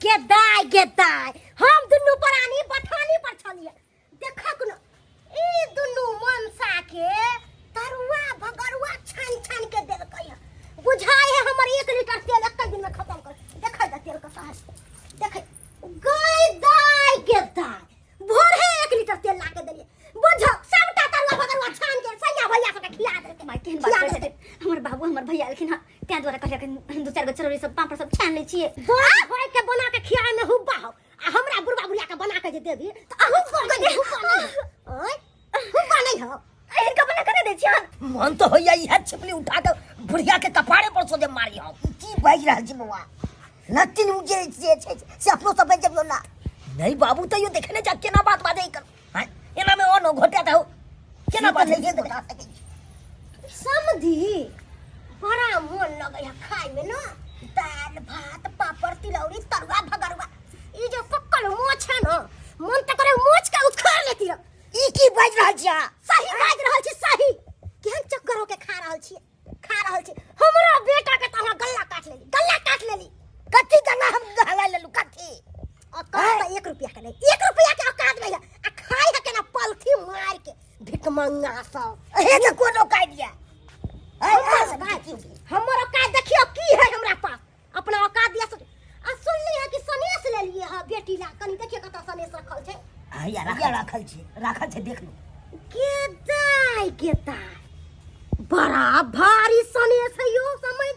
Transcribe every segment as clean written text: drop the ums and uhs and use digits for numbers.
गेदाय गेदाय, हम दुनू प्राणी बथानी पर छलियै। देखक न, ई दुनू मनसा के तरुआ भगरुआ छानि छानि के देलकै हँ। बुझाय है हमर 1 लीटर तेल एक दिन में खत्म कर। देखै द तेल कतऽ है, देखै। गई दाय गेदाय, भोरे 1 लीटर तेल ला के देलियै, बुझ सबटा तरुआ भगरुआ छानि के सैया भैया सबके खिया देलकै। माय, केहन बात खिया करै देलकै। छथिन हमर बाबू, हमर भैया एलखिन हँ, ताहि दुआरे कहलियै कि दू चारि गो चरौरी सब, पापड़ सब छानि लै छियै। दोस्त भाई के बना के खियाए में हुब्बा हो आ हमरा बुढ़वा बुढ़िया के बना के जे देबी तऽ हुब्बा नहीं, हुब्बा नहीं हो। ओए हुब्बा नहीं हो। हिनका बना के नहि दै छियन। मन तो होइया इहे छिपली उठा के बुढ़िया के कपारे पर सोझे मारी हम। की बाजि रहल छी बौआ? नतिन उ जे जे छै से अपनो सब बाजि जबियौ ना। नहीं बाबू, तैयो देखे ने जा केना बात बाजै कर हैं, एना में ओनो घोटा दहो केना से तऽ बाजै। नहिये घोटा सकै छी। समधी, बड़ा मोन लगै है खाय में न, दाल भात पापड़ तिलौरी तरुआ भगरुआ। ई जे पक्कल मोछ है न, मन तऽ करे मोछ के उखाड़ लेती रह। ई की बाजि रहल छी अहाँ? सही बाजि रहल छी, सही। केहन चक्कर होके खा रहल छी, खा रहल छी। हमरा बेटा के तऽ अहाँ गल्ला काट लेली, गल्ला काट लेली। कथी गल्ला हम गला लेलु, कथी? औकात तऽ 1 रुपया के नहीं, 1 रुपया के औकात नहीं है आ खाय है केना पलथी मार के, भिखमंगा सब। हे जे कोन औकात यऽ? हमर औकात, हमर औकात देखियौ की है हमरा पास। अपना औकात दिया सोच आ सुनली है कि सनेस लेलिए है बेटी ला, कनी देखिए कतऽ सनेस रखल छै। हैया राखल, राखल छै, राखल छै, देख लो। गेदाय गेदाय, बड़ा भारी सनेस है यो। समझ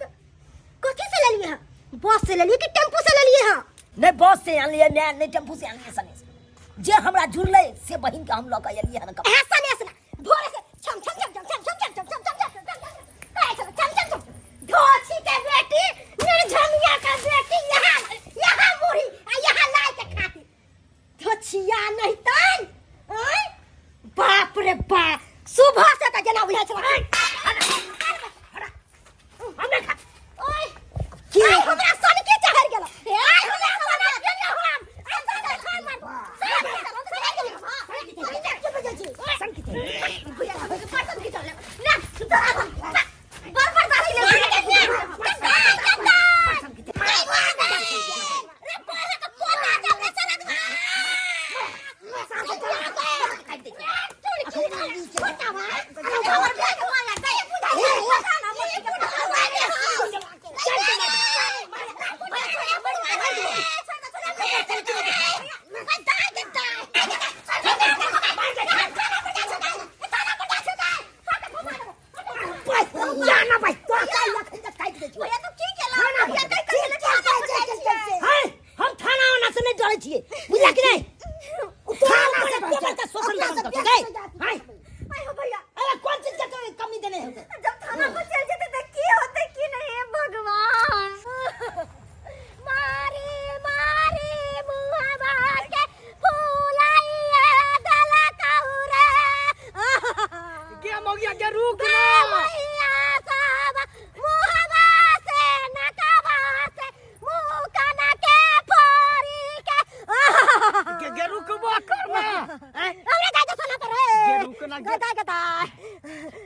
कथी से लेलिए है? बस से लेलिए कि टेम्पू से लेलिए है? नहीं बस से आनलियै मैं, नहीं टेम्पू से आनलियै। सनेस जे हमरा जुड़लै से बहिन के हम लऽ के एलियै हन। एहे सनेस ला भोरे से छम छम छम छम छम छम छम छम छम छम छम छम कहै छल छम छम छम। धोछी के बेटी, निर्झमिया के बेटी, यहाँ यहाँ मुरही आ यहाँ लाई के खाती धोछिया नहीं तन। आँय बाप रे बाप, सुबह से तऽ जेना बुझाइ छल। हमरा खा ओए की हमरा सन के चढ़ गेल? आइ हमरा सन के गेल हम। आइ सन के खान मार सन के सन के ना बर बर दासी ले रे पर के कोना जब रे सरद छोटा भाई हमर बेटा वाला दे बुझाई पता ना मुझे। जाना भाई, तोरा काल्हि अखन तक काटि दै छियौ। हैं, हम थाना वाना से नहीं डरै छियै, बुझला कि नहीं? थाना से डरै छियै, शोषण करम तऽ ठीक है। हैं, अरे कोन चीज के तो कमी देने है? जब थाना पर चल जेते त की होते की नहीं, हे भगवान। मारे मारे मुहावा के फुलाइया दला कौरा। के मौगिया के, रुक ना। मैया सब मुहावा से नकावा से मुँह काना के फोड़ी के। के रुकबो कर ना, हैं? हमरा गाय के सोना पर रे। के रुक ना, के। गदा गदा।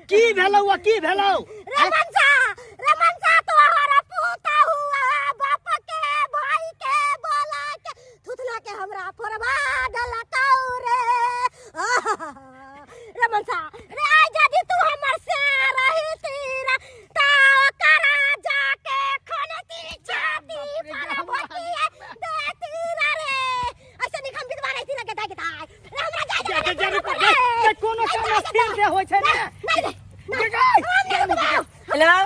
की भेलौ आ, की भेलौ? रे मनसा, रे मनसा, तोहर पूता हुआ बाप के भाई के बोला के थुथना के हमरा फोड़वा डलकौ रे। रे मनसा रे, आइ जदि तू हमर से रही तीरा ता करा जाके खनती छाती पर भोटिए दे तीरा रे। ऐसे निखम विधवा रही तीरा गदा गदा रे, हमरा जाय के के के रुक के के, कोनो काम स्थिर से होइ छै ने। नहीं रे। के गई। हेलो।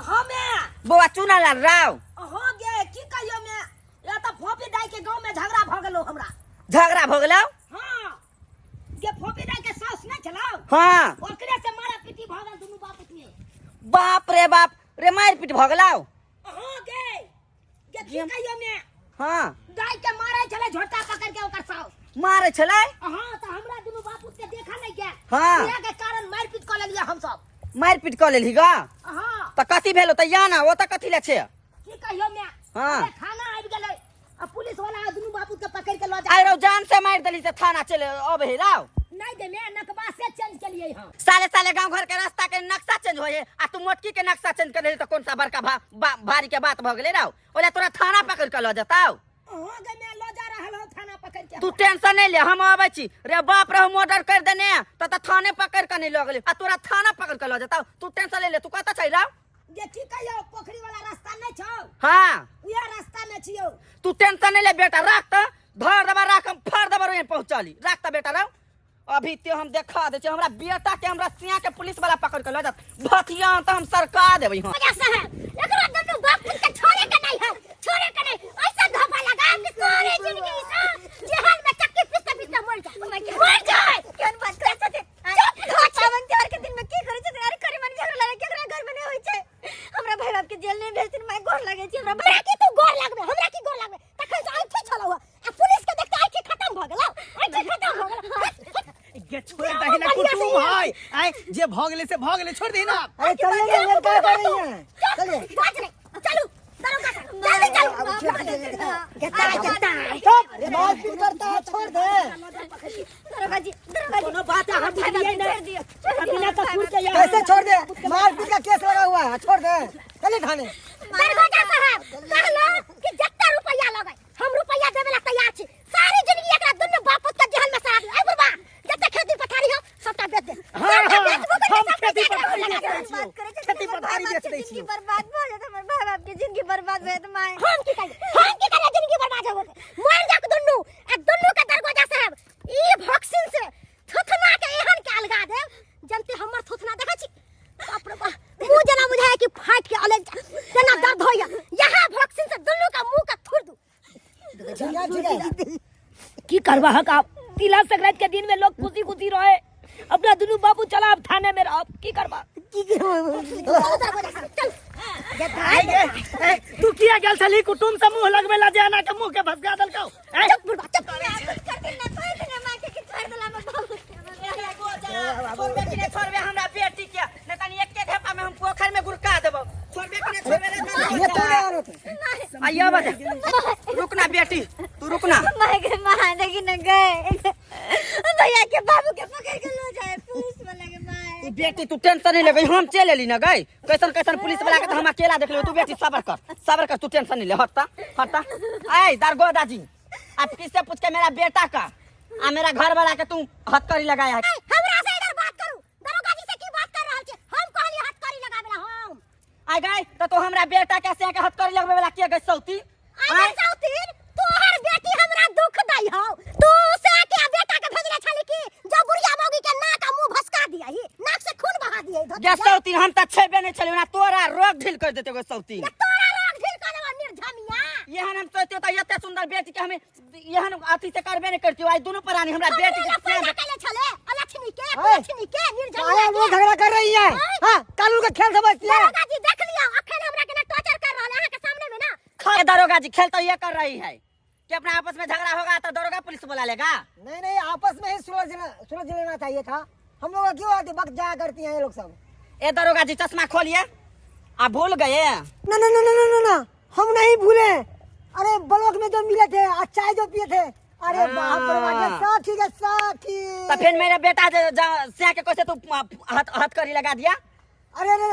हाँ मैं। बौआ चूना लाल राव। हो गे, की कहियो मैं, या त फोपी दाई के गांव में झगड़ा भ गेलो हमरा। झगड़ा भऽ गेलौ? हाँ, जे फोपी दाई के सास नहीं छलौ, ओकरे से मारा पीटी भ गेल दुनू बाप में। बाप रे बाप रे, मारि पीट भऽ गेलौ? हाँ गे, गे की कहियो मैं। हाँ। दाई के मारे छले झोटा पकड़ के ओकर सास। मारे छलै? हाँ, त हमरा दुनू बाप के देखा नहीं गया। हाँ। के कारण मार पीट क लेलिए हम सब। मारि पीट कऽ लेलही गा? हाँ। तऽ कथी भेलो तऽ या ना, ओ तऽ कथी ले छै? की कहियो मैं। हाँ। अरे थाना आबि गेलै आ पुलिस वाला दुनू बापू के पकड़ के ल जा। आइ रौ, जान से मारि देली से थाना चले अबे हे राव। नहीं दे, मैं नकबा से चेंज के लिए हां। साले साले गांव घर के रास्ता के नक्शा चेंज होए आ तू मोटकी के नक्शा चेंज कर देली तऽ कोन सा बड़का भारी के बात भऽ गेलै राव? ओला तोरा थाना पकड़ के लऽ जताौ। हाँ गे मैं लऽ जा रहल हूँ थाना पकड़ के। तू टेंशन नहीं ले, हम आबै छी। रे बाप रे, मर्डर कर देने त त थाने पकड़ के नहीं लऽ गेलै आ तोरा थाना पकड़ के लऽ जेतौ। तू टेंशन ले ले, तू कतऽ छै राव? जे की कहियो, पोखरी वाला रास्ता नहीं छौ? हाँ, उहे रास्ता में छियो। तू टेंशन नहीं ले बेटा, राख त धर दबा राख, हम फाड़ दबा रोए पहुंचाली। राख त बेटा राव, अभी ते हम देखा दे छी हमरा बेटा के, हमरा सिया के पुलिस वाला पकड़ के ल जात भथिया त हम सरका देबै। हम वजह से है एकरा दुनू बाप पुत के छोड़े के नहीं है, छोड़े के नहीं। ऐसा धोखा लगा कि सारे जिंदगी से जेहन में चक्की पीसते पीसते मर जाए, मर जाए। केहन बात करै छथिन? चुप पावन त्योहार के दिन में की करै छथिन? अरे करी मन झगड़ा लगे केकरा घर में नहीं होइ छै। हमरा भाई बाप के जेल नहीं भेजथिन माय, गोर लगै छी हमरा। हमरा की तू गोर लगबे? हमरा की गोर लगबे? तखन से आँखि छलौ आ पुलिस के देखते आँखि खत्म भ गेलौ, आँखि खत्म भ गेलौ। गे छोड़ दही ना, कुटुम है आय, जे भ गेलै से भ गेलै, छोड़ दही ना। अरे चलिए ना, ये क्या कर रही हैं? चलिए। बाज नहीं, चलू दरोगा साहब, जल्दी चलू। जता जता चुप, मारपीट करता है, छोड़ दे। दरोगा जी, दरोगा जी, कोनो बात अहाँ भाई बाप बुझलियै के ने? छोड़ दियौ, छोड़ दियौ बिना भाई कसूर बाप के यहाँ कैसे छोड़ दे? मारपीट का केस लगा हुआ है, छोड़ दे, चलिए थाने। दरोगा साहब कहलो कि जत्ता रुपया लगे हम रुपया देवे ला तैयार छी, सारी जिंदगी एकरा दुनू बाप पुत के जेहल में सड़ा दे। ए बुढ़बा, जत्ते खेती पथारी हो सबटा बेच दे। हाँ, सबटा हाँ, बेचबो करी, हम सबटा खेती बेच पथारी देबो। बेच दै छियौ। बात करै छथिन, खेती हमर पथारी भाई बेच बाप के दै जिंदगी छियौ। बर्बाद भऽ जायत, हमर भाई बाप के जिंदगी बर्बाद भऽ जायत माय। हम की करिए, हम की करिए, जिंदगी बर्बाद हो गेल, मर जाक दुनू। आ दुनू के दरवाजा साहब ई भक्सिन से थुथना के एहन के अलगा देब, जनते हमर थुथना देखै छी, बाप रे बाप, मुंह जेना बुझाय कि फाटि के अलग जेना दर्द होइया। यहाँ भक्सिन से दुनू का मुंह के थुर दू। ठीक है, ठीक है। की करबा हक आप, तिला संक्रांति के दिन में लोग खुशी खुशी रहे, अपना दुनू बाबू चला अब थाने में रह, की करबा? चलू दरवाजा साहब, चल। आय गे, ए, तू किया गेल छली कुटुम से मुंह लगबे ला, जे एना के मुंह के भसगा देलकौ? ए, चुप बुढ़बा, चुप। करथिन ना, कहथिन ना माय के कि छोड़ देला हमर बाबू के, हमर भाई। छोड़बे कि नहीं छोड़बे हमरा बेटी के? नहीं तनी एके धेपा में हम पोखर में गुड़का देबो। छोड़बे कि नहीं छोड़बे रे? ये तो नहीं आ रहे थे। आइया बजे, रुकना बेटी, तू रुकना। माय के माँ देखी न गए भैया के बाबू के पकड़ के लो जाए पुलिस वाला के माय। ई बेटी तू टेंशन नहीं लेबे, हम चल एली ना गई। कैसन कैसन पुलिस वाला के तो हम अकेला देख लेबे। तू बेटी सबर कर, सबर कर, तू टेंशन नहीं ले। हटता हटता। ऐ दरगोदा जी, आप किससे पूछ के मेरा बेटा का आ मेरा घर वाला के तू हथकड़ी लगाया है? ए, हमरा से इधर बात करू, दरोगा जी से की बात कर रहल छी? हम कहली हथकड़ी लगाबे ला हम। आय गई तो तू हमरा बेटा के से के हथकड़ी लगबे वाला के गई सौती? अरे सौतीन, तोहर बेटी हमरा दुख दै हौ। तू से के बेटा के भेजले छली कि जो बुढ़िया मौगी के नाक आ मुंह भसका दिया ही, नाक से खून बहा दिया ही। गे सौतीन, हम त छेबे नहीं छली ना, तोरा रोग ढील कर देते गो सौतीन। तोरा रोग ढील कर देबो निर्झमिया। एहन हम सोचते त एते सुंदर बेटी के हमें एहन अथी से करबे नहीं करती। आई दोनों प्राणी हमरा बेटी के पैदा कैले छले अलक्ष्मी के, ए, लक्ष्मी के निर्झमिया काहे के। वो झगड़ा कर रही है? हाँ, कानून का खेल समझती है। दरोगा जी देख लियो, अखन हमरा के ना टॉर्चर कर रहल है अहाँ के सामने में ना। खा दरोगा जी, खेल तो ये कर रही है कि अपना आपस में झगड़ा होगा तो दरोगा पुलिस बुला लेगा। नहीं नहीं, आपस में ही सुलझ लेना चाहिए था। हम लोग क्यों आते वक्त जाया करती हैं ये लोग सब। ए दरोगा जी, चश्मा खोलिए, आप भूल गए? ना ना ना ना ना ना ना, हम नहीं भूले। अरे ब्लॉक में जो मिले थे और चाय जो पिए थे, अरे बाप रे बाप, ये सब ठीक है, सब ठीक। तो फिर मेरा बेटा सिया के कैसे तू हथकड़ी लगा दिया? अरे अरे,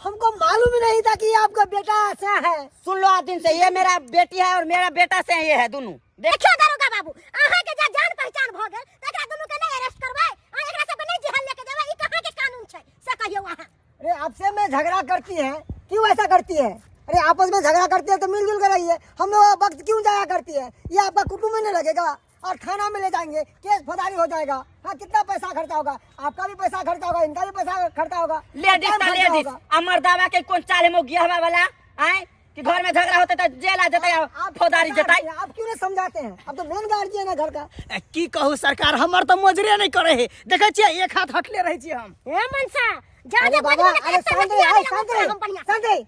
हमको मालूम ही नहीं था कि आपका बेटा ऐसा है। सुन लो आज दिन से, ये मेरा बेटी है और मेरा बेटा से ये है दोनों। देखियो दरोगा बाबू, अहाँ के जे जान पहचान भ गेल त एकरा दुनू के नहीं अरेस्ट करबै आ एकरा सबके नहीं जेल लेके जेबै? ई कहाँ के कानून छै से कहियौ अहाँ। अरे आपसे में झगड़ा करती है, क्यों ऐसा करती है? अरे आपस में झगड़ा करती है तो मिलजुल कर रहिए, हम लोग वक्त क्यों जाया करती है? ये आपका कुटुंब में नहीं लगेगा और थाना में ले जाएंगे, केस फौजदारी हो जाएगा। हाँ, कितना पैसा खर्चा होगा? आपका भी पैसा खर्चा होगा, इनका भी पैसा खर्चा होगा। लेडीज टाइम ता खर्चा लेडीज होगा। अमर दावा के कौन चाल है मोगिया वाला आए कि घर में झगड़ा होते तो जेल आ जते, आप फौजदारी जताई। आप क्यों नहीं समझाते हैं? अब तो मेन गार्जियन है घर का। ए, की कहू सरकार, हमर तऽ मोजरे नहीं करे है, देखै छियै एक हाथ हटले रहै छियै हम। ए मनसा, जादे अरे बाबा, बजबे अरे न शांत करते, रहिए, हम शांत रहिए, बढ़िया। शांत रहिए।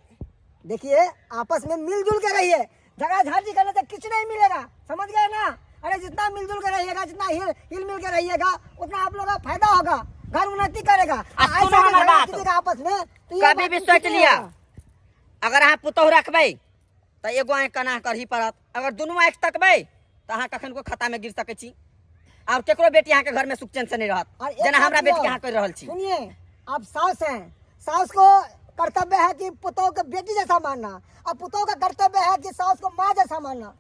देखिए आपस में मिलजुल के रहिए, झगड़ा झांटी करने से कुछ नहीं मिलेगा, समझ गए ना? अरे जितना मिलजुल के रहिएगा, जितना हिल हिल मिल के रहिएगा, उतना आप लोगों का फायदा होगा, घर उन्नति करेगा। आ ऐसा सुनो जो हमर झगड़ा बात। कीजिएगा आपस में तो ये कभी बात भी कुछ सोच नहीं लिया, होगा। अगर अहाँ पुतोहु रखबै तऽ एगो आँखि कनाह करही पड़त, अगर दुनू आँखि तकबै तऽ अहाँ कखन को खता में गिर सकै छी और केकरो बेटी अहाँके घर में सुख चैन से नहीं रहत, और एक जेना बात हमरा बेटी के और, अहाँ कहि रहल छी। सुनिए, आप सास हैं, सास को कर्तव्य है कि पुतोह को बेटी जैसा मानना, और पुतोह का कर्तव्य है कि सास को माँ जैसा मानना।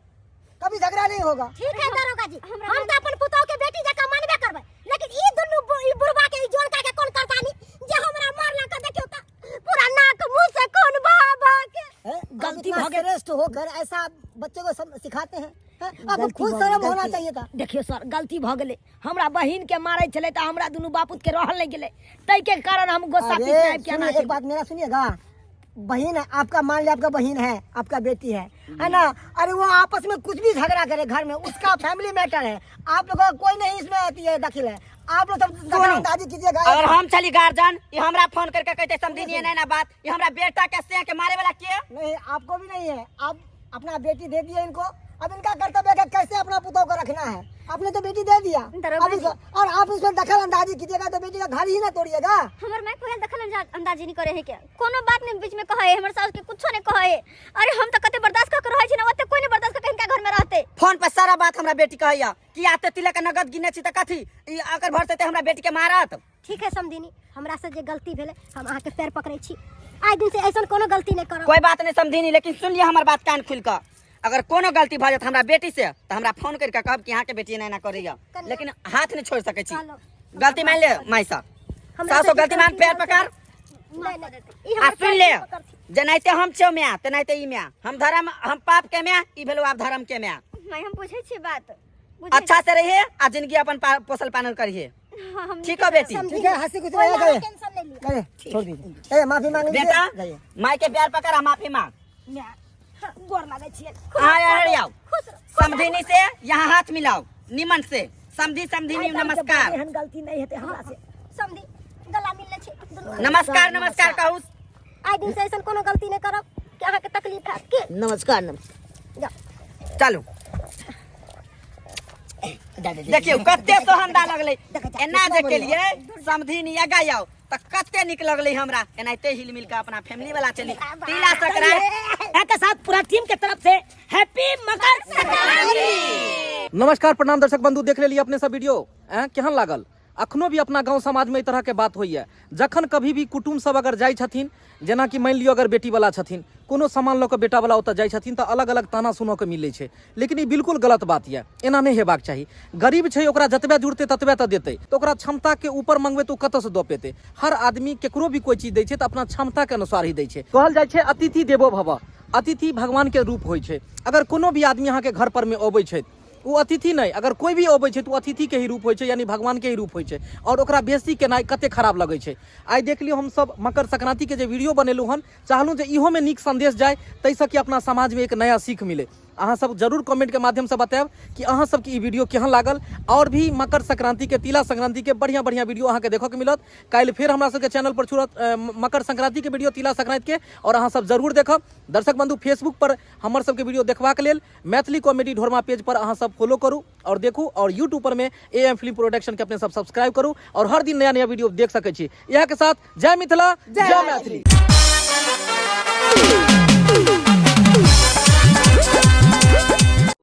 कभी झगड़ा नहीं होगा। ठीक है दरोगा जी, हम तो अपन पुतोह के बेटी जकाँ मानबे करबै, लेकिन ई दुनू ई बुढ़वा के ई जोनका के कोन करतानी जे हमरा मारला के देखियौ त पूरा नाक मुंह से खून बहा बहा के। हैं? गलती आप इतना भ गेल। श्रेष्ठ होकर ऐसा बच्चे को सिखाते हैं, हैं? आपको गलती खुद भऽ शर्म गेल, होना गलती। चाहिए था। देखियौ सर, गलती भऽ गेलै, हमरा बहिन के मारै छलै तऽ हमरा दुनू बापूत के रहल नहि गेलै, ताहि के कारण हम गुस्सा अरे, पीट आबि के सुनिए, एना एक बात मेरा सुनिएगा, बहन है आपका, मान लिया आपका बहन है, आपका बेटी है, है ना? अरे वो आपस में कुछ भी झगड़ा करे घर में, उसका फैमिली मैटर है, आप लोगों का कोई नहीं इसमें आती है दखिल है। आप लोग सब दखल अंदाजी कीजिएगा। अगर हम छली गार्जियन, ये हमरा फोन करके कहते समझिए नहीं ना बात, ये हमरा बेटा के से के मारे वाला के? नहीं, आपको भी नहीं है, आप अपना बेटी दे दिए इनको, अब इनका कर्तव्य है कि कैसे अपना पुतोह को रखना है। आपने तो बेटी दे दिया, दरोगा अब इसको, और आप इसमें दखल अंदाजी कीजिएगा तो बेटी का घर ही ना तोड़िएगा। हमर my कोई दखल अंदाजी नहीं करे है के, कोनो बात नहीं बीच में कहे, हमर सास के कुछो नहीं कहे। अरे हम तो कते बर्दाश्त कर के रहै छी ना, ओते कोई नहीं बर्दाश्त कर के इनका घर में रहते। फोन पर सारा बात हमरा बेटी कहैया कि आते तिलक के नगद गिने छी त कथी ई अकर भर से हमरा बेटी के मारत। ठीक है समधिनी, हमरा से जे गलती भेलै हम अहाँ के पैर पकड़ै छी, आइ दिन से ऐसन कोनो गलती नहीं करब। कोई बात नहीं समधिनी, लेकिन सुन लिया हमर बात कान खुल के, अगर कोनो गलती भ जात हमरा बेटी से त हमरा फोन कर के कहब कि अहाँ के बेटी एना एना करैया, लेकिन हाथ नहीं छोड़ सकै छी। गलती मान ले माई साहब, हमरा सासो से गलती मान, पैर पकड़। नहीं, नहीं, ई आ हमर सुन पैर ले, नहीं पकड़थी। जेनाहिते हम छियौ माय तेनाहिते ई माय, हम धर्म हम पाप के माय, ई भेलौ आब धर्म के माय। माय हम पूछै छी बात, बुझै अच्छा से रहिए आ जिंदगी अपन पोसल पालन करिए। हाँ, हम ठीक है बेटी? ठीक है, हंसी खुशी कोई रहिए, अहाँ जाइए। टेंशन नहीं लिअ। जाइए, छोड़ दीजिए। ए, माफी मांग लीजिए, बेटा, जाइए। माय के प्यार पकड़ आ माफी मांग। माय, हाँ, गोर लागै छियै। हाँ, यार, आओ। खुश रहो। समधिनी से यहाँ हाथ मिलाओ निमन से, समधी समधिनी आइ काल्हि के नमस्कार। बाद एहन गलती नहि हेतै हमरा से। समधी गला मिलले छी दुनू। नमस्कार नमस्कार कहू। आइ दिन से ऐसन कोनो गलती नहीं करब कि अहाँ के तकलीफ हैत के। नमस्कार नमस्कार। जाओ। चलू। देखियौ कते सोहंदा लगलै एना जे केलियै समधिनी आगा आउ तऽ कते नीक लगलै हमरा। एनाहिते हिल मिल के अपना फैमिली वाला चली तिला संक्रांति के साथ पूरा टीम के तरफ से हैप्पी मकर संक्रांति। नमस्कार प्रणाम दर्शक बंधु, देख लेलिए अपने सब वीडियो, केहन लागल? अखनो भी अपना गांव समाज में एहि तरह के बात होइए। जखन कभी भी कुटुम्ब सब अगर जाइ छथिन, जेनाकि मानि लियौ अगर बेटीवला छथिन, कोनो सामान लऽ कऽ बेटावला ओतऽ जाइ छथिन तऽ अलग अलग ताना सुनऽके मिलै छै, लेकिन ई बिल्कुल गलत बात यऽ, एना नहि हेबाक चाही। गरीब छै, ओकरा जतबे जुड़तै ततबे तऽ देतै, तऽ ओकरा क्षमताके ऊपर मंगबै तऽ ओ कतऽसँ दऽ पेतै? हर आदमी केकरो भी कोइ चीज दै छै तऽ अपना क्षमताके अनुसार ही दै छै। कहल जाइ छै अतिथि देवो भव, अतिथि भगवानके रूप होइ छै। अगर कोनो भी आदमी अहाँके घर परमे अबै छथि, ओ अतिथि नहि, अगर कोइ भी अबै छै तऽ ओ अतिथिके ही रूप होइ छै, यानी भगवानके ही रूप होइ छै, आओर ओकरा बेसी केनाइ कते खराब लगै छै। आइ देख लियौ, हमसब मकर संक्रान्तिके जे वीडियो बनेलहुँ हन, चाहलहुँ जे इहोमे नीक सन्देश जाय, ताहिसँ कि अपना समाजमे एक नया सीख मिलै। अहाँ सब जरूर कमेंटके माध्यमसँ बतायब कि अहाँ सबके ई वीडियो केहन लागल। आओर भी मकर संक्रान्तिके, तिला संक्रान्तिके बढ़िआँ बढ़िआँ वीडियो अहाँके देखऽके मिलत। काल्हि फेर हमरा सबके चैनल पर छुड़त मकर संक्रान्तिके वीडियो, तिला संक्रान्तिके, आओर अहाँ सब जरूर देखब। दर्शक बंधु, फेसबुक पर हमर सबके वीडियो देखबाक लेल मैथिली कॉमेडी ढोरमा पेज पर अहाँ सब फॉलो करू और देखू, और यूट्यूब पर में ए एम फिल्म प्रोडक्शन के अपने सब सब्सक्राइब करू और हर दिन नया नया वीडियो देख सकै छी। इएह के साथ जय मिथिला, जय मैथिली।